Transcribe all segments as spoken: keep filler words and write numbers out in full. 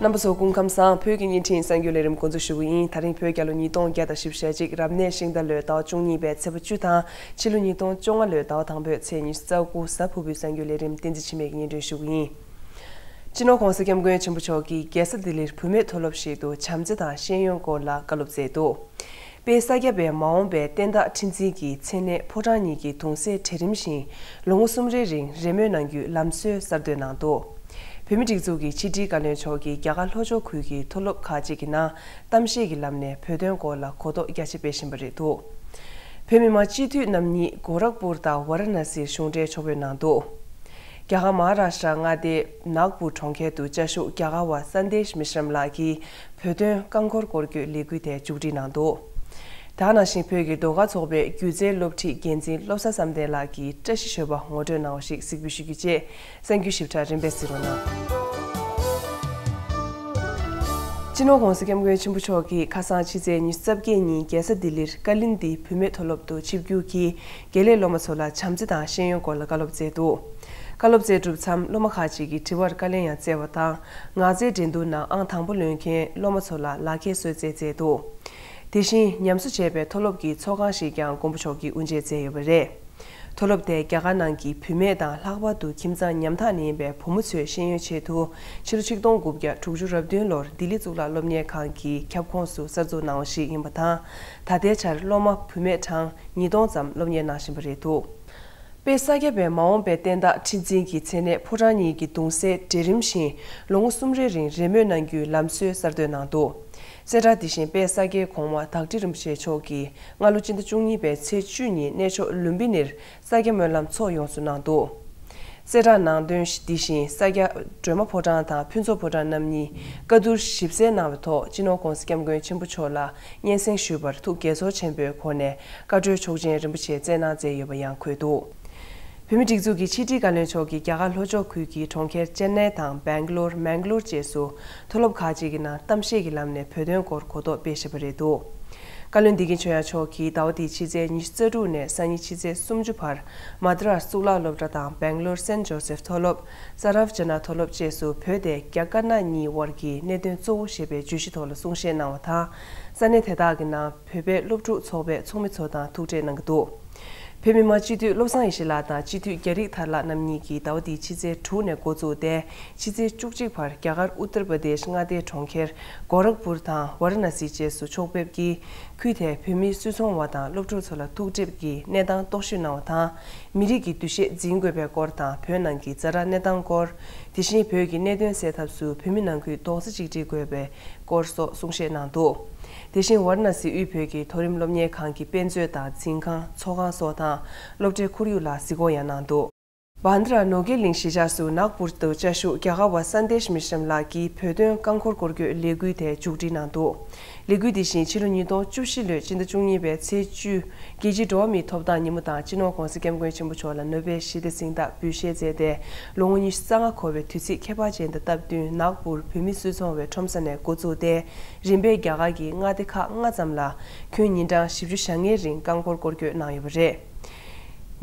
རྣམ་པ་ཚོ་སྐུ་ཁམས་བཟང་། བོད་ཀྱི་བརྙན་འཕྲིན་གསར་འགྱུར་ལས་རིམ་འགོ་འཛུགས་ཞུ་གི་ཡིན། ད་རིང་བོད་རྒྱལ་ལོ་ཉིས་སྟོང་བརྒྱ་དང་བཞི་བཅུ་ཞེ་གཅིག་རབ་གནས་ཤིང་རྟ་ལོའི་ཟླ་བ་བཅུ་གཉིས་པའི་ཚེས་པ་བཅུ་དང་ཕྱི་ལོ་ཉིས་སྟོང་བཅོ་ལྔ་ལོའི་ཟླ་བ་དང་པོའི་ཚེས་ཉི་ཤུ་རྩ་དགུ་གཟའ་ཕུར་བུའི་གསར་འགྱུར་ལས་རིམ་བསྟན་འཛིན་འཆི་མེད་ཀྱིས་སྙན་སྒྲོན་ཞུ་གི་ཡིན། སྤྱི་ནོར་༧གོང་ས་༧སྐྱབས་མགོན་ཆེན་པོ་མཆོག་གིས་རྒྱལ་ས་ལྡི་ལིར་བུད་མེད་མཐོ་སློབ་ཞིག་ཏུ་བྱམས་བརྩེ་དང་ཤེས་ཡོན་སྐོར་ལ་བཀའ་སློབ་སྩལ་འདུག་དཔལ་ས་སྐྱ་པའི་མ་འོངས་པའི་བསྟན་བདག་ཁྲི་འཛིན་གྱི་མཚན་གནས་ཕོ་བྲང་གཉིས་ཀྱི་གདུང་སྲས་གྲལ་རིམ་བཞིན་ལོ་ངོ་གསུམ་རེའི་རིང་རེས་མོས་གནང་རྒྱུའི་ལམ་སྲོལ་གསར་གཏོད་གནང་འདུག་བོད་མིའི་སྒྲིག་འཛུགས་ཀྱི་ཕྱི་དྲིལ་བཀའ་བློན་མཆོག་གིས་རྒྱ་གར་ལྷོ་ཕྱོགས་ཁུལ་གྱི་མཐོ་སློབ་ཁག་ཅིག་གི་ནང་གཏམ་བཤད་ཀྱི་ལམ་ནས་བོད་དོན་སྐོར་ལ་གོ་རྟོགས་རྒྱ་ཆེ་སྤེལ་བཞིན་པ་རེད་འདུག་བོད་མི་མང་སྤྱི་འཐུས་རྣམ་གཉིས་གོ་རག་པུར་དང་ཝ་ར་ཎ་སིར་གཞུང་འབྲེལ་ཕྱོགས་ཕེབས་གནང་འདུག་རྒྱ་གར་མ་ཧཱ་རཱ་ཤྲ་མངའ་སྡེའི་ནཱག་པུར་གྲོང་ཁྱེར་དུ་བཅའ་བཞུགས་རྒྱ་གར་བ་སན་དེཤ་མི་ཤྲམ་ལགས་ཀྱིས་བོད་དོན་རྐང་འཁོར་སྐོར་སྐྱོད་ལས་འགུལ་དེ་མཇུག་སྒྲིལ་གནང་འདུག་དེ་ག་ནང་བཞིན་བོད་ཀྱི་ཟློས་གར་ཚོགས་པའི་སྒྱུ་རྩལ་སློབ་ཁྲིད་འགན་འཛིན་བློ་བཟང་བསམ་གཏན་ལགས་ཀྱིས་བཀྲ་ཤིས་ཞོལ་པ་ངོ་སྤྲོད་གནང་བ་ཞིག་གཟིགས་འབུལ་ཞུ་རྒྱུ་བཅས་གསར་འགྱུར་ཞིབ་ཕྲ་རིམ་པས་གཟིགས་རོགས་གནང་། སྤྱི་ནོར་༧གོང་ས་༧སྐྱབས་མགོན་ཆེན་པོ་མཆོག་གིས་ཁ་སང་ཕྱི་ཚེས་ཉི་ཤུ་རྩ་བརྒྱད་ཉིན་རྒྱལ་ས་ལྡི་ལིར་ཀ་ལིན་དི་བུད་མེད་མཐོ་སློབ་ཏུ་ཆིབས་བསྒྱུར་གྱིས་དགེ་ལས་སློབ་མ་ཚོ་ལ་བྱམས་བརྩེ་དང་ཤེས་ཡོན་སྐོར་ལ་བཀའ་སློབ་སྩལ་འདུག་བཀའ་སློབ་སྩལ་གྲུབ་མཚམས་སློབ་མ་ཁག་ཅིག་གིས་དྲི་བར་བཀའ་ལན་ཡང་སྩལ་བ་དང་། ངག་རྩལ་འགྲན་བསྡུར་ནང་ཨང་དང་པོ་ལོན་མཁན་སློབ་མ་ཚོ་ལ་ལག་འཁྱེར་གསོལ་སྩལ་མཛད་འདུག་དེ་བཞིན་ཉམས་གསོ་བྱས་པའི་མཐོ་སློབ་ཀྱི་ཚོགས་ཁང་ཞིག་ཀྱང་མགོན་པོ་མཆོག་གིས་དབུ་འབྱེད་མཛད་ཡོད་པ་རེད། མཐོ་སློབ་དེ་རྒྱ་གར་ནང་གི་བུད་མེད་དང་ལྷག་པར་དུ་ཁྱིམ་ཚང་ཉམ་ཐག་ནས་ཡིན་པའི་བུ་མོ་ཚོའི་ཤེས་ཡོན་ཆེད་དུ་ཕྱི་ལོ་ཆིག་སྟོང་དགུ་བརྒྱ་དྲུག་ཅུ་རེ་བདུན་ལོར་ལྡི་ལི་གཙུག་ལག་སློབ་གཉེར་ཁང་གི་ཁྱབ་ཁོངས་སུ་གསར་འཛུགས་གནང་བ་ཞིག་ཡིན་པ་དང་། ད་ལྟའི་ཆར་སློབ་མ་བུད་མེད་གྲངས་ཉིས་སྟོང་ཙམ་སློབ་གཉེར་གནང་བཞིན་པ་རེད་འདུག་དཔལ་ས་སྐྱ་པའི་མ་འོངས་པའི་བསྟན་བདག་ཁྲི་འཛིན་གྱི་མཚན་གནས་ཕོ་བྲང་གཉིས་ཀྱི་གདུང་སྲས་གྲལ་རིམ་བཞིན་ལོ་ངོ་གསུམ་རེའི་རིང་རེས་མོས་གནང་རྒྱུའི་ལམ་སྲོལ་གསར་གཏོད་གནང་འདུག་གསལ་བསྒྲགས་འདི་བཞིན་དཔལ་ས་སྐྱའི་གོང་མ་བདག་ཁྲི་རིན་པོ་ཆེ་མཆོག་གིས་སྔ་ལོ་སྤྱི་ཟླ་བཅུ་གཉིས་པའི་ཚེས་བཅུ་ཉིན་གནས་མཆོག་ལུམ་བི་ནིར་ས་སྐྱ་སྨོན་ལམ་ཚོགས་ཡོངས་སུ་གནང་འདུག་གསལ་བསྒྲགས་ནང་དོན་འདི་བཞིན་ས་སྐྱ་སྒྲོལ་མ་ཕོ་བྲང་དང་ཕུན་ཚོགས་ཕོ་བྲང་རྣམ་གཉིས་བཀའ་བསྡུར་ཞིབ་གསལ་གནང་བའི་ཐོག་སྤྱི་ནོར་༧གོང་ས་༧སྐྱབས་མགོན་ཆེན་པོ་མཆོག་ལ་སྙན་སེང་ཞུས་པར་ཐུགས་དགྱེས་ཚོར་ཆེན་པོའི་སྒོ་ནས་བཀའ་འཁྲོལ་ཆོག་མཆན་རིན་པོ་ཆེ་སྩལ་གནང་མཛད་ཡོད་པ་ཡང་འཁོད་འདུག་བོད་མིའི་སྒྲིག་འཛུགས་ཀྱི་ཕྱི་དྲིལ་བཀའ་བློན་མཆོག་གིས་རྒྱ་གར་ལྷོ་ཕྱོགས་ཁུལ་གྱི་གྲོང་ཁྱེར་ཅེན་ནའི་དང་སྦེང་ལོར། མེང་ལོར་བཅས་སུ་མཐོ་སློབ་ཁག་ཅིག་གི་ནང་གཏམ་བཤད་ཀྱི་ལམ་ནས་བོད་དོན་སྐོར་གོ་རྟོགས་སྤེལ་བཞིན་པ་རེད་འདུག་བཀའ་བློན་བདེ་སྐྱིད་ཆོས་དབྱངས་མཆོག་གིས་ཟླ་བ་འདིའི་ཕྱི་ཚེས་ཉི་ཤུ་རྩ་དྲུག་ནས་སང་ཉིན་ཕྱི་ཚེས་སུམ་ཅུ་བར་མ་དྲ་གཙུག་ལག་སློབ་གྲྭ་དང་སྦེང་ལོར་སེན་ཇོ་སེབ་མཐོ་སློབ། ས་རབ་ཇ་ན་མཐོ་སློབ་བཅས་སུ་བོད་དེ་རྒྱ་དཀར་ནག་གཉིས་དབར་གྱི་གནད་དོན་གཙོ་བོ་ཞེས་པའི་བརྗོད་གཞི་ཐོག་ལ་གསུང་བཤད་གནང་བ་དང་། ས་གནས་དེ་དག་གི་ནང་བོད་པའི་སློབ་ཕྲུག་ཚོགས་པའི་ཚོགས་མི་ཚོ་དང་ཐུག་འཕྲད་གནང་གི་འདུག་བོད་མི་མང་སྤྱི་འཐུས་བློ་བཟང་ཡེ་ཤེས་ལགས་དང་སྤྱི་འཐུས་རྒྱ་རིག་ཐར་ལགས་རྣམ་གཉིས་ཀྱིས་ཟླ་བ་འདིའི་ཕྱི་ཚེས་དྲུག་ནས་འགོ་བཙུགས་ཏེ་ཕྱི་ཚེས་བཅུ་གཅིག་བར་རྒྱ་གར་ཨུ་ཏར་པ་དེཤ་མངའ་སྡེའི་གྲོང་ཁྱེར་གོ་རག་པུར་དང་ཝ་ར་ཎ་སི་བཅས་སུ་ཕྱོགས་ཕེབས་ཀྱིས། ཁུལ་དེའི་བོད་མིའི་སུད་ཚོང་བ་དང་སློབ་ཕྲུག་ཚོ་ལ་ཐུག་འཕྲད་ཀྱི་གནས་སྟངས་རྟོག་ཞིབ་གནང་བ་དང་། མི་རིགས་ཀྱི་འདུ་ཤེས་འཛིན་དགོས་པའི་སྐོར་དང་བོད་ནང་གི་ཛ་དྲག་གནས་སྟངས་སྐོར། དེ་བཞིན་བོད་ཀྱི་གནད་དོན་སེལ་ཐབས་སུ་བོད་མི་ནང་ཁུལ་རྡོག་རྩ་གཅིག་སྒྲིལ་དགོས་པའི་སྐོར་སོགས་གསུང་བཤད་གནང་འདུག་དེ་བཞིན་ཝཱ་ར་ཎ་སི་དབུས་བོད་ཀྱི་མཐོ་རིམ་སློབ་གཉེར་ཁང་གི་དཔེ་མཛོད་དང་འཛིན་ཁང་། ཚོགས་ཁང་སོགས་དང་སློབ་གྲྭའི་ཁོར་ཡུག་ལ་གཟིགས་སྐོར་ཡང་གནང་འདུག་བྷན་དྲ་ནོར་གྱི་གླིང་གཞིས་ཆགས་སུ་ནཱག་པུར་དུ་བཅའ་བཞུགས་རྒྱ་གར་བ་སན་དེཤ་མི་ཤམ་ལགས་ཀྱིས་བོད་དོན་རྐང་འཁོར་སྐོར་སྐྱོད་ལས་འགུལ་དེ་མཇུག་སྒྲིལ་གནང་འདུག་ལས་འགུལ་འདི་བཞིན་ཕྱི་ལོ་ཉིས་སྟོང་བཅུ་བཞི་ལོའི་སྤྱི་ཟླ་བཅུ་གཉིས་པའི་ཚེས་བཅུ། རྒྱལ་སྤྱིའི་འགྲོ་བ་མིའི་ཐོབ་ཐང་ཉིན་མོ་དང་སྤྱི་ནོར་༧གོང་ས་༧སྐྱབས་མགོན་ཆེན་པོ་མཆོག་ལ་ནོ་བེལ་ཞི་བདེ་གཟེངས་རྟགས་འབུལ་བཞེས་མཛད་དེ་ལོ་ངོ་ཉི་ཤུ་རྩ་ལྔ་འཁོར་བའི་དུས་ཚིགས་ཁྱད་པར་ཅན་དང་སྟབས་བསྟུན་ནཱག་པུར་བོད་མིའི་སུད་ཚོང་བའི་ཁྲོམ་ས་ནས་འགོ་བཙུགས་ཏེ་རིམ་པས་རྒྱ་གར་གྱི་མངའ་སྡེ་ཁག་ལྔ་ཙམ་ལ་ཁྱོན་ཉིན་གྲངས་བཞི་བཅུ་ཞེ་ལྔའི་རིང་རྐང་འཁོར་སྐོར་སྐྱོད་གནང་ཡོད་པ་རེད།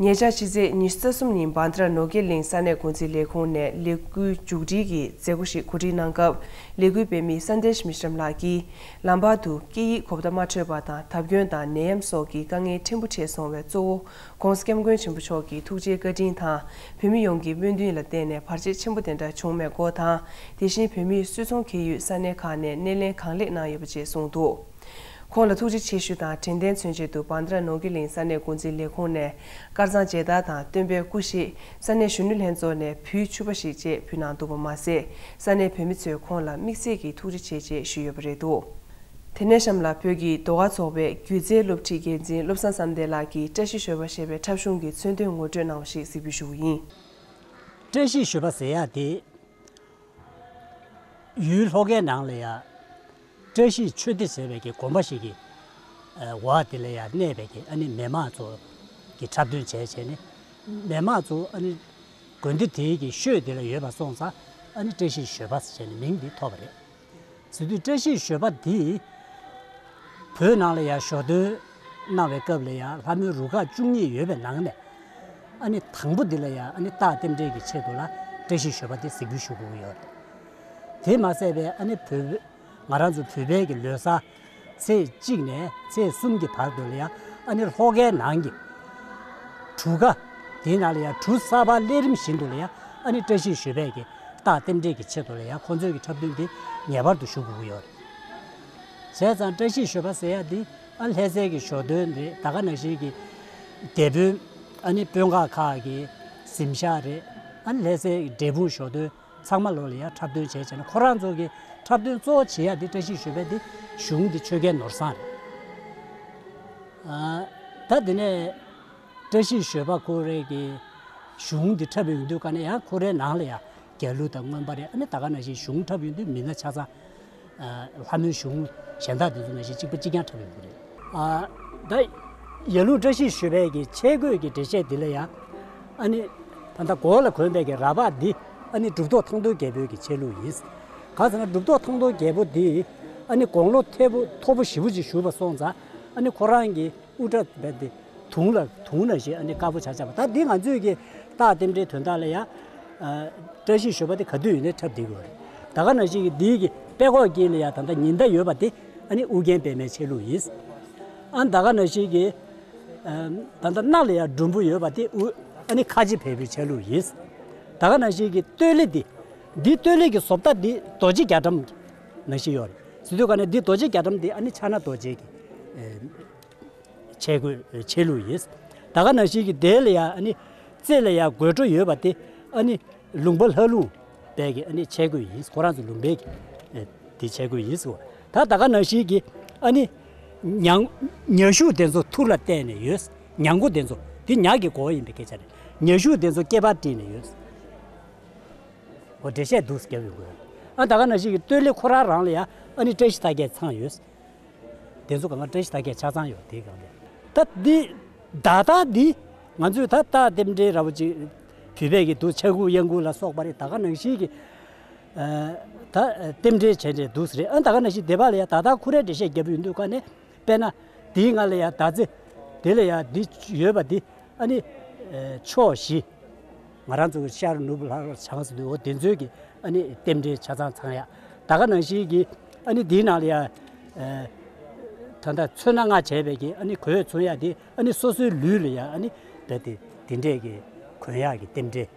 ཉེ་ཆར་ཕྱི་ཚེས་ཉི་ཤུ་རྩ་གསུམ་ཉིན་བྷན་དྲ་ནོར་གྱི་གླིང་ས་གནས་འགོ་འཛིན་ལས་ཁུངས་ནས་ལས་འགུལ་མཇུག་སྒྲིལ་གྱི་མཛད་སྒོ་ཞིག་གོ་སྒྲིག་གནང་སྐབས་ལས་འགུལ་སྤེལ་མི་སན་དེཤ་མི་ཤམ་ལགས་ཀྱིས་ལམ་བར་དུ་སྐད་ཡིག་གོ་བརྡ་མ་འཕྲོད་པ་དང་ཐབས་སྐྱོན་དང་ནད་ཡམས་སོགས་ཀྱི་དཀའ་ངལ་ཕྲན་བུ་འཕྲད་སོང་བའི་གཙོ་བོ་༧གོང་ས་༧སྐྱབས་མགོན་ཆེན་པོ་མཆོག་གི་ཐུགས་རྗེའི་བཀའ་དྲིན་དང་བོད་མི་ཡོངས་ཀྱི་སྨོན་འདུན་ལ་བརྟེན་ནས་བར་ཆད་ཆེན་པོ་དེ་འདྲ་བྱུང་མེད་སྐོར་དང་དེ་བཞིན་བོད་མིའི་སུད་ཚོང་ཁེལ་ཡུལ་ས་གནས་ཁག་ནས་སྣེ་ལེན་གང་ལེགས་གནང་ཡོད་པ་བཅས་གསུངས་འདུག་ཁོང་ལ་ཐུགས་རྗེ་ཆེ་ཞུ་དང་དྲན་རྟེན་མཚོན་ཆེད་དུ་བྷན་དྲ་ནོར་གྱི་གླིང་ས་གནས་འགོ་འཛིན་ལས་ཁུངས་ནས་དཀར་གཙང་མཇལ་དར་དང་སྟོན་པའི་སྐུ་གཞིས་ས་གནས་གཞོན་ནུ་ལྷན་ཚོགས་ནས་ཕུལ་ཕྱུ་པ་ཞིག་བཅས་ཕུལ་གནང་འདུག་པ་མ་ཟད་ས་གནས་བོད་མི་ཚོས་ཁོང་ལ་དམིགས་བསལ་གྱི་ཐུགས་རྗེ་ཆེ་ཞེས་ཞུས་ཡོད་པ་རེད་འདུག་དེ་ནས་གཤམ་ལ་བོད་ཀྱི་ཟློས་གར་ཚོགས་པའི་སྒྱུ་རྩལ་སློབ་ཁྲིད་འགན་འཛིན་བློ་བཟང་བསམ་གཏན་ལགས་ཀྱིས་བཀྲ་ཤིས་ཞོལ་པ་ཞེས་པའི་འཁྲབ་གཞུང་གི་མཚོན་དོན་ངོ་སྤྲོད་གནང་བ་ཞིག་གཟིགས་འབུལ་ཞུ་གི་ཡིན། བཀྲ་ཤིས་ཞོལ་པ་ཟེར་ཡག་དེ། ཡུལ་ལྷོ་ཁའི་ནང་ལ་ཡ། བཀྲ་ཤིས་ཆོས་སྡེ་ཟེར་བའི་གི་དགོན་པ་ཞིག་གི་འོག་དེ་ལ་ཡ་གནས་པའི་གི་ཨ་ནི་མི་མང་ཚོ་གི་འཁྲབ་སྟོན་བྱས་བྱས་ནས་མི་མང་ཚོ་ཨ་ནི་དགོན་སྡེ་དེའི་གི་ཤོད་དེ་ལ་ཡོད་པ་སོང་ཙང་ཨ་ནི་བཀྲ་ཤིས་ཞོལ་པ་ཟེར་བྱས་ནས་མིང་འདི་ཐོབ་པ་རེད། ཟེར་དུས་བཀྲ་ཤིས་ཞོལ་པ་འདི་བོད་ནང་ལ་ཡ་ཞོ་སྟོན་གནང་བའི་སྐབས་ལ་ཡ་ལྷ་མོའི་རུ་ཁག་བཅུ་གཉིས་ཡོད་པའི་ནང་ནས་ཨ་ནི་དང་པོ་འདི་ལ་ཡ་ཨ་ནི་རྟགས་རྟེན་འབྲེལ་གྱི་ཆེད་དུ་ལ་བཀྲ་ཤིས་ཞོལ་པ་འདི་གཟིགས་འབུལ་ཞུ་དགོས་ཀྱི་ཡོད་རེད། དེ་མ་ཟད་པའི་ཨ་ནི་བོད་ང་རང་ཚོ་བོད་པའི་གི་ལོ་གསར་ཚེས་གཅིག་ནས་ཚེས་གསུམ་གྱི་བར་དུ་ལ་ཡ་ཨ་ནི་ལྷོ་ཁའི་ནང་གི་གྲུ་ཁ་དེའི་ནང་ལ་ཡ་གྲུ་གསར་པ་ལས་རིམ་བཞིན་དུ་ལ་ཡ་ཨ་ནི་བཀྲ་ཤིས་གཞོན་པའི་གི་རྟགས་རྟེན་འབྲེལ་གྱི་ཆེད་དུ་ལ་ཡ་ཁོང་ཚོའི་གི་འཁྲབ་སྟོན་དེ་ངེས་པར་དུ་ཞུགས་དགོས་ཀྱི་ཡོད་རེད། བྱས་ཙང་བཀྲ་ཤིས་གཞོན་པ་ཟེར་ཡ་འདི་ཨ་ལྷ་སའི་གི་ཞོ་སྟོན་རེད། ད་ག་ནང་བཞིན་གི་སྡེ་དཔོན་ཨ་ནི་དཔོན་ཁག་ཁག་གི་གཟིམ་ཤག་རེད། ཨ་ལྷ་སའི་གི་འབྲས་སྤུངས་ཞོ་སྟོན་ཚང་མ་ལོ་ལ་ཡ་འཁྲབ་སྟོན་བྱས་བྱས་ན་ཁོ་རང་ཚོ་གི་འཁྲབ་སྟོན་གཙོ་བོ་བྱེད་ཡ་འདི་བཀྲ་ཤིས་གཞོན་པའི་འདི་གཞུང་འདི་ཆོལ་ཁའི་ནོར་བཟང་རེད། ཨ་ད་དེ་ནས་བཀྲ་ཤིས་གཞོན་པ་ཁོ་རའི་གི་གཞུང་འདི་འཁྲབ་ཡོང་དུས་ག་ནས་ཡང་ཁོ་རའི་ནང་ལ་ཡ་རྒྱལ་གླུ་དང་མངོན་པ་རེད། ཨ་ནི་ད་ག་ནང་བཞིན་གཞུང་འཁྲབ་ཡོང་དུས་མི་སྣ་ཆ་ཚང་ལྷ་མོའི་གཞུང་གཞན་དག་དེ་ཚོ་ནང་བཞིན་གཅིག་པ་གཅིག་རྐྱང་འཁྲབ་ཡོང་གི་རེད། ཨ་ད་ཡར་ཀླུང་བཀྲ་ཤིས་གཞོན་པའི་གི་ཆས་གོས་ཀྱི་འགྲེལ་བཤད་འདི་ལ་ཡང་ཨ་ནི་ད་ལྟ་མགོ་ལ་གོན་པའི་གི་ར་ལྤགས་འདི་ཨ་ནི་གྲུབ་ཐོབ་ཐང་སྟོང་རྒྱལ་པོའི་གི་ཆས་ལུགས་ཡིན། གང་ཟེར་ན་གྲུབ་ཐོབ་ཐང་སྟོང་རྒྱལ་པོ་འདི་ཨ་ནི་དགུང་ལོ་མཐོ་པོ་མཐོ་པོ་ཞེ་པོ་ཅིག་བཞུགས་པ་སོང་ཙང་ཨ་ནི་ཁོ་རང་གི་དབུ་སྐྲ་རྦད་དེ་དུང་ལ་དུང་ནང་བཞིན་ཨ་ནི་དཀར་པོ་ཆགས་ཆགས་པ། ད་འདི་ང་ཚོས་ཀྱི་རྟགས་རྟེན་འབྲེལ་དོན་དག་ལ་ཡ། ཨ་བཀྲ་ཤིས་གཞོན་པ་དེ་ག་དུས་ཡིན་ནའི་འཁྲབ་བསྡད་དགོས་རེད། ད་ག་ནང་བཞིན་གྱི་འདིའི་གི་དཔྲལ་ཁོག་དཀྱིལ་ལ་ཡ་ད་ལྟ་ཉི་ཟླ་ཡོད་པ་དེ་ཨ་ནི་ཨུ་རྒྱན་པད་མའི་ཆས་ལུགས་ཡིན། ཨ་ད་ག་ནང་བཞིན་གྱི་ཨ་ད་ལྟ་སྣ་ལ་ཡ་འགྲོན་བུ་ཡོད་པ་དེ་ཨུ་ཨ་ནི་ཁ་ཆེ་བལ་པོའི་ཆས་ལུགས་ཡིན། ད་ག་ནང་བཞིན་གྱི་སྟོད་ལི་འདི་འདི་སྟོད་ལི་གི་བཟོ་ལྟ་འདི་རྡོ་རྗེ་རྒྱ་གྲམ་ནང་བཞིན་ཡོད་རེད། ཟེར་དུས་ག་ནས་འདི་རྡོ་རྗེ་རྒྱ་གྲམ་འདི་ཨ་ནི་ཕྱག་ན་རྡོ་རྗེ་གི་ཨེ་ཆས་གོས་ཆས་ལུགས་ཡིན། ད་ག་ནང་བཞིན་གྱི་དེ་ལ་ཡ་ཨ་ནི་རྩེ་ལ་ཡ་དགོད་བྲོ་ཡོད་པ་དེ་ཨ་ནི་ལུང་པ་ལྷ་ལུང་པའི་གི་ཨ་ནི་ཆས་གོས་ཡིན། ཁོ་རང་ཚོ་ལུང་པའི་གི་ཨེ་དེ་ཆས་གོས་ཡིན་ཟེར་བ། ད་ད་ག་ནང་བཞིན་གྱི་ཨ་ནི་ཉང་ཉ་ཤུག་དེ་ཚོ་ཐུར་ལ་བཏེགས་ནས་ཡོད། ཉང་མགོ་དེ་ཚོ་དེ་ཉ་གི་མགོ་བོ་ཡིན་པའི་སྐད་ཆ་རེད། ཉ་ཤུག་དེ་ཚོ་སྐེད་པར་དཀྲིས་ནས་ཡོད། འོ་འགྲེལ་བཤད་འདུག་སེ་རྒྱབ་ཡོང་དགོས། ཨ་ད་ག་ནང་བཞིན་གྱི་སྟོད་ལི་ཁོ་རང་རང་ལ་ཡ་ཨ་ནི་བཀྲ་ཤིས་རྟགས་བརྒྱད་ཚང་ཡོད། དེ་ཚོ་གང་ག་བཀྲ་ཤིས་རྟགས་བརྒྱད་ཆ་ཚང་ཡོད་དེའི་སྒང་ལ། ད་འདི་ད་ལྟ་འདི་ང་ཚོས་ད་རྟགས་རྟེན་འབྲེལ་འདྲ་བོ་ཅིག་བོད་པའི་གི་འདུག་ཆ་གུ་གཡང་གུ་ལ་སོགས་པ་རེད། ད་ག་ནང་བཞིན་གྱི་ཨ་ད་རྟེན་འབྲེལ་བྱས་འདྲ་འདུག་སེ་རེད། ཨ་ད་ག་ནང་བཞིན་སྡེ་པ་ལ་ཡ་ད་ལྟ་ཁོ་རའི་འགྲེལ་བཤད་རྒྱབ་ཡོང་དུས་ག་ནས་དཔེར་ན་འདིའི་སྒང་ལ་ཡ་ད་ཚེ་འདི་ལ་ཡ་འདི་ཡོད་པ་འདི། ཨ་ནི་ཨེ་ཕྱོགས་བཞི། ང་རང་ཚོ་གི་ཤར་ནུབ་ལྷོ་བྱང་ཟེར་དུས་འོ་དེ་ཚོའི་གི་ཨ་ནི་རྟེན་འབྲེལ་ཆ་ཚང་ཚང་ཡ། ད་ག་ནང་བཞིན་གྱི་ཨ་ནི་འདིའི་ནང་ལ་ཡ་ཨེ་ད་ལྟ་ཚོན་སྣ་ལྔ་བྱས་པའི་གི་ཨ་ནི་གོས་མཚོན་ཡ་དེ་ཨ་ནི་སོ་སོའི་ལུས་ལ་ཡ་ཨ་ནི་རྦད་དེ་དེ་འདྲས་གི་གོན་ཡ་གི་རྟེན་འབྲེལ།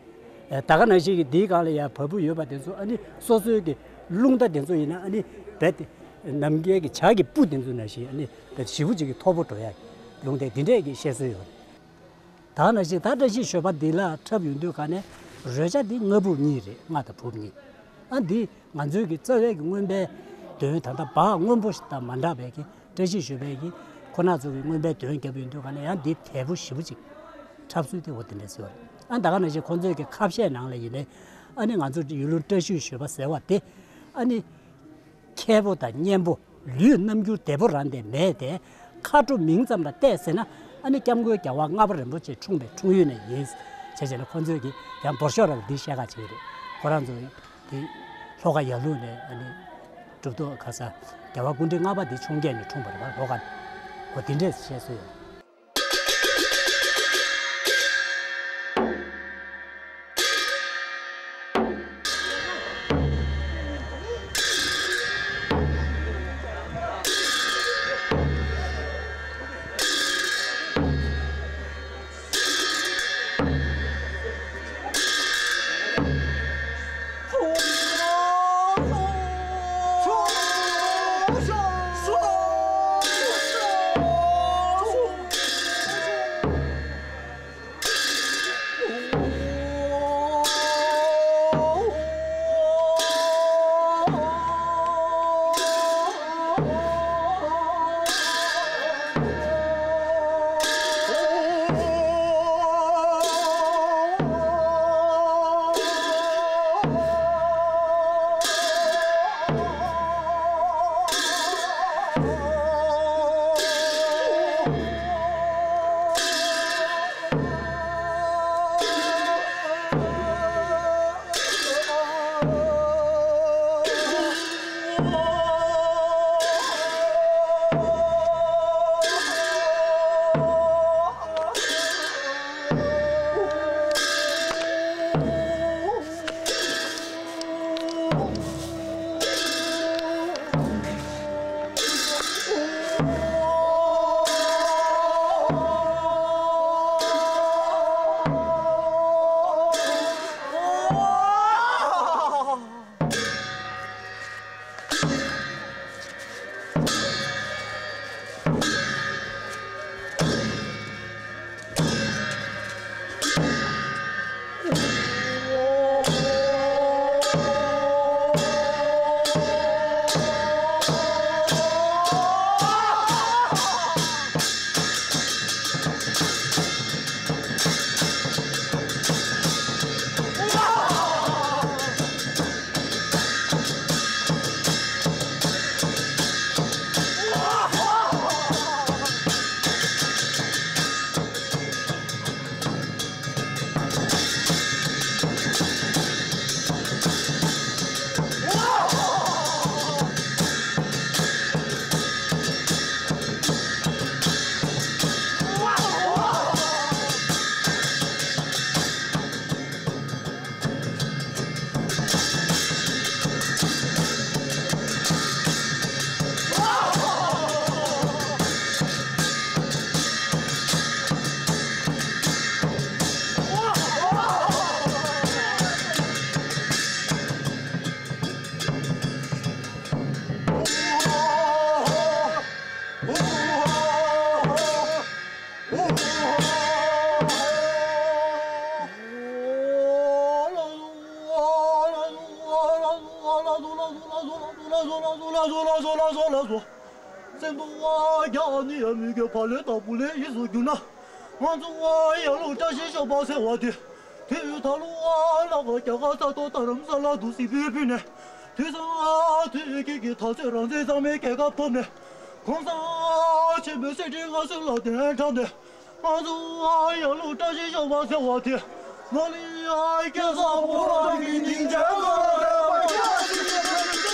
ཨེ་ད་ག་ནང་བཞིན་གྱི་འདིའི་སྒང་ལ་ཡ་བ་སྤུ་ཡོད་པ་དེ་ཚོ་ཨ་ནི་སོ་སོའི་གི་རླུང་རྟ་དེ་ཚོ་ཡིན་ན་ཨ་ནི་རྦད་དེ་ནམ་མཁའི་གི་བྱ་གི་སྤུ་དེ་ཚོ་ནང་བཞིན་ཨ་ནི་རྦད་དེ་ཞེ་པོ་ཅིག་གི་མཐོ་པོ་འགྲོ་ཡ་གི་རླུང་རྟའི་དེ་འདྲས་གི་བཤད་སྲོལ་ཡོད་རེད། ད་ནང་བཞིན་ད་བཀྲ་ཤིས་གཞོན་པ་འདི་ལ་འཁྲབ་ཡོང་དུས་ག་ནས་རོལ་ཆ་འདི་རྔ་ཕུབ་གཉིས་རེད། རྔ་དང་ཕུབ་གཉིས། ཨ་འདི་ང་ཚོའི་གི་རྩ་བའི་གི་རྔོན་པའི་འདོན་ད་ལྟ་འབག་སྔོན་པོ་ཞིག་དང་མ་འདྲ་བའི་གི་བཀྲ་ཤིས་གཞོན་པའི་གི་ཁོ་ན་ཚོ་གི་རྔོན་པའི་འདོན་རྒྱབ་ཡོང་དུས་ག་ནས་ཡང་འདི་དལ་པོ་ཞེ་པོ་ཅིག་འཁྲབ་སྲོལ་དེ་འོ་དེ་འདྲས་ཟེར་བ་རེད། ཨ་ད་ག་ནང་བཞིན་ཁོང་ཚོའི་གི་ཁ་བཤད་ནང་ལ་ཡིན་ནའི་ཨ་ནི་ང་ཚོ་ཡར་ཀླུང་བཀྲ་ཤིས་གཞོན་པ་ཟེར་བ་དེ་ཨ་ནི། མཁས་པོ་དང་གཉན་པོ་ལུས་རྣམ་འགྱུར་བདེ་པོ་རང་དེ་མེད་དེ། ཁ་དྲོ་མིང་ཙམ་ལ་བལྟས་ཟེར་ན་ཨ་ནི་སྐྱབས་མགོན་རྒྱལ་བ་ལྔ་པ་རིན་པོ་ཆེ་འཁྲུངས་པའི་འཁྲུངས་ཡུལ་ནས་ཡིན། བྱས་བྱས་ན་ཁོང་ཚོས་ཀྱི་ཡང་འབོར་ཤོག་ར་ལ་འདི་བཤད་ཁ་བྱེད་ཀྱི་རེད། ཁོ་རང་ཚོ་འདི་ལྷོ་ཁ་ཡར་ཀླུང་ནས་ཨ་ནི་གྲུབ་ཐོབ་ཁ་ས་རྒྱལ་བ་སྐུ་ཕྲེང་ལྔ་པ་འདི་འཁྲུངས་རྒྱལ་ནས་འཁྲུངས་པ་རེད་པ། ལྷོ་ཁ་ནས་འོ་དེ་འདྲས་བཤད་སྲོལ་ཡོད། སེམས་པ་བ་རྒྱ་ནི་ཡ་མི་དགེ་བ་ལས་དང་བུ་ལས་ཡིད་སུ་གྱུར་ན། ང་ཚོ་བ་ཡ་ལུ་བཀྲ་ཤིས་ཤོག་པ་ཟེར་བ་དེ། དུས་ད་ལུ་བ་ལ་ག་རྒྱ་གར་ས་ཐོག་རྡ་རམ་ས་ལ་དུ་སི་པི་ཕི་ནས། དུས་སང་དུས་ཀྱི་གི་ཐག་ཚད་རང་བཙན་གཙང་མའི་རྒྱལ་ཁབ་ཐོབ་ནས། གོང་ས་ཆེན་པོའི་སྲིད་ཁྲིམས་སྔར་སྲོལ་ལ་གདན་དྲངས་ནས། ང་ཚོ་ཡ་ལུ་བཀྲ་ཤིས་ཤོག་པ་ཟེར་བ་དེ། ནོ་ལི་ཡ་སྐལ་བཟང་བུ་རང་གི་སྡིངས་ཆ་ལ་རེ་བ་རྒྱ་ཆེ་ཞིག་ཡོད་ན།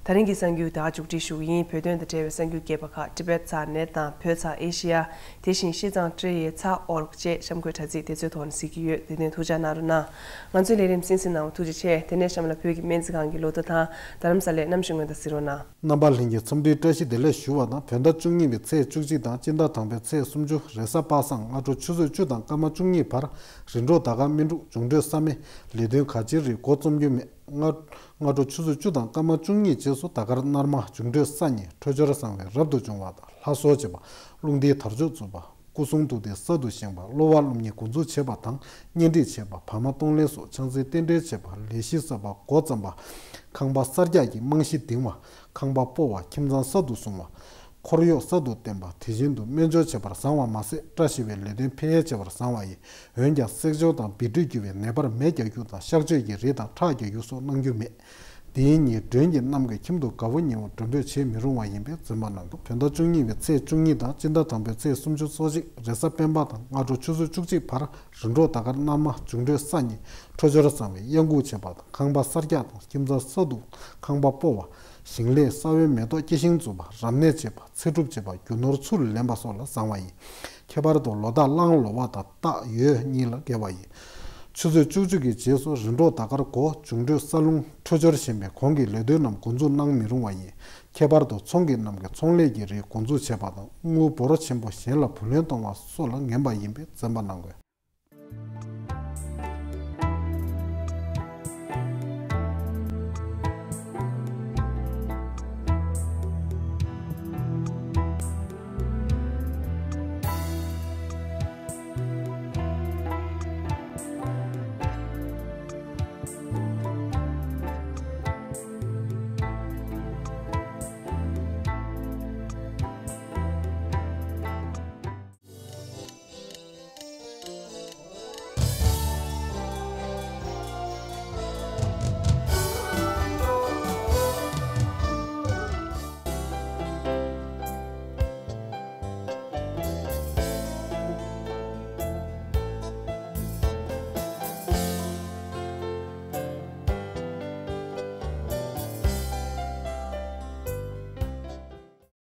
ད་རིང་གི་གསར་འགྱུར་དེ་མཇུག་སྒྲིལ་ཞུ་གི་ཡིན། བོད་དོན་དང་འབྲེལ་བའི་གསར་འགྱུར་རྒྱས་པ་ཁག་ཏི་པེད་ཚ་ནེ་དང་བོད་ཚ་ཨེ་ཤི་ཡ། དེ་བཞིན་ཤིས་ཙང་ཀྲེ་ཡེ་ཚ་ཨོར་བཅས་གཤམ་འཁོད་དྲ་ཚིགས་དེ་ཚོའི་ཐོག་ནས་གཟིགས་ཀྱི་ཡོད། དེ་དོན་ཐུགས་ཅག་གནང་རོགས་གནང་། ང་ཚོའི་ལས་རིམ་གསན་གཟིགས་གནང་བ་ཐུགས་རྗེ་ཆེ། དེ་ནས་གཤམ་ལ་བོད་ཀྱི་སྨན་རྩིས་ཁང་གི་ལོ་ཐོ་དང་རྡ་རམ་ས་ལའི་གནམ་གཤིས་སྔོན་བརྡ་གཟིགས་རོགས་གནང་། རྣམ་པ་ལྷན་རྒྱས་འཚམས་འདྲིའི་བཀྲ་ཤིས་བདེ་ལེགས་ཞུ་བ་དང་། བོད་ཟླ་བཅུ་གཉིས་པའི་ཚེས་བཅུ་གཅིག་དང་སྤྱི་ཟླ་དང་པོའི་ཚེས་སུམ་ཅུ། རེས་གཟའ་པ་སངས། སྔ་དྲོ་ཆུ་ཚོད་བཅུ་དང་སྐར་མ་བཅུ་གཉིས་བར་རིམ་གྲོ་ཟླ་སྐར་སྨིན་དྲུག། འབྱུང་འཕྲོད་ས་མེད། ལས་དོན་ག་ཅིའི་རིགས་འགོ་རྩོམ་རྒྱུ་མེད། སྔ་སྔ་དྲོ་ཆུ་ཚོད་བཅུ་དང་སྐར་མ་བཅུ་གཉིས་རྗེས་སུ་ཟླ་སྐར་སྣར་མ། འབྱུང་འཕྲོད་ས་ཉིན། འཕྲོད་སྦྱོར་བཟང་བས་རབ་ཏུ་བྱུང་བ་དང་ལྷ་གསོལ་བྱེད་པ། རླུང་རྟའི་དར་ལྕོག་འཛུགས་པ། སྐུ་གསུང་ཐུགས་རྟེན་གསར་དུ་བཞེངས་པ། གློ་བ་སློབ་གཉེར་འགོ་འཛུགས་བྱེད་པ་དང་གཉེན་སྒྲིག་བྱེད་པ། བར་མ་གཏོང་ལེན་སོགས་ཕྱག་འཚལ་རྟེན་འབྲེལ་བྱེད་པ། ལས་གཞི་གསར་པ་འགོ་བརྩམས་པ། ཁང་པ་གསར་རྒྱག་གི་རྨང་གཞི་འདིང་བ། ཁང་པ་སྤོ་བ། ཁྱིམ་ཚང་གསར་དུ་བཟུང་བ། འཁོར་གཡོག་གསར་དུ་བསྟེན་པ། དེ་བཞིན་དུ་སྨན་སྦྱོར་བྱེད་པར་བཟང་བ་མ་ཟད། བཀྲ་ཤིས་པའི་ལས་དོན་ཕན་ཡོན་བྱེད་པར་བཟང་བ་ཡིན། འོན་ཀྱང་སྲེག་སྦྱོར་དང་འབུད་རྡོལ་རྒྱུ་བའི་ནད་པར་མེ་རྒྱག་རྒྱུ་དང་གཤག་བཅོས་ཀྱི་རིགས་དང་ཁྲག་རྒྱག་རྒྱུ་སོགས་གནང་རྒྱུ་མེད། དེའི་ཉིན་མགྲོན་གྱི་གནམ་གྱི་ཁྱིམ་དུ་དགའ་བོ་ཉེ་བོ་མགྲོན་འབོད་བྱེད་མི་རུང་བ་ཡིན་པས་འཛེམ་པ་གནང་དགོས། བོད་ཟླ་བཅུ་གཉིས་པའི་ཚེས་བཅུ་གཉིས་དང་སྤྱི་ཟླ་དང་པོའི་ཚེས་སུམ་ཅུ་སོ་གཅིག། རེས་གཟའ་སྤེན་པ་དང་སྔ་དྲོ་ཆུ་ཚོད་བཅུ་གཅིག་བར་རིམ་གྲོ་ཟླ་སྐར་སྣར་མ། འབྱུང་འཕྲོད་ས་ཉིན། འཕྲོད་སྦྱོར་བཟང་བས་གཡང་འགུགས་བྱེད་པ་དང་ཁང་པ་གསར་རྒྱག་དང་ཁྱིམ་ཚང་གསར་དུ། ཁང་པ་སྤོ་བ། ཞིང་ལས། ས་བོན་མེ་ཏོག་སྐྱེ་ཤིང་འཛུགས་པ། རབ་གནས་བྱེད་པ། ཚེ་སྒྲུབ་བྱེད་པ། རྒྱུ་ནོར་ཚུར་ལེན་པ་སོགས་ལ་བཟང་བ་ཡིན། ཁྱད་པར་དུ་ལོ་རྟགས་གླང་ལོ་བ་དང་སྟག་ཡོས་གཉིས་ལ་དགེ་བ་ཡིན། ཆུ་ཚོད་བཅུ་གཅིག་གི་རྗེས་སུ་རིམ་གྲོ་ཟླ་སྐར་སྒོ། འབྱུང་འཕྲོད་ས་རླུང་། འཕྲོད་སྦྱོར་ཞན་པས་གོང་གི་ལས་དོན་རྣམས་འགོ་འཛུགས་གནང་མི་རུང་བ་ཡིན། ཁྱད་པར་དུ་ཚོང་གི་རྣམས་ཀྱི་ཚོང་ལས་ཀྱི་རིགས་འགོ་འཛུགས་བྱེད་པ་དང་དངུལ་འབོར་ཆེན་པོ་གཞན་ལ་བུ་ལོན་གཏོང་བ་སོགས་ལ་ངན་པ་ཡིན་པས་འཛེམ་པ་གནང་དགོས།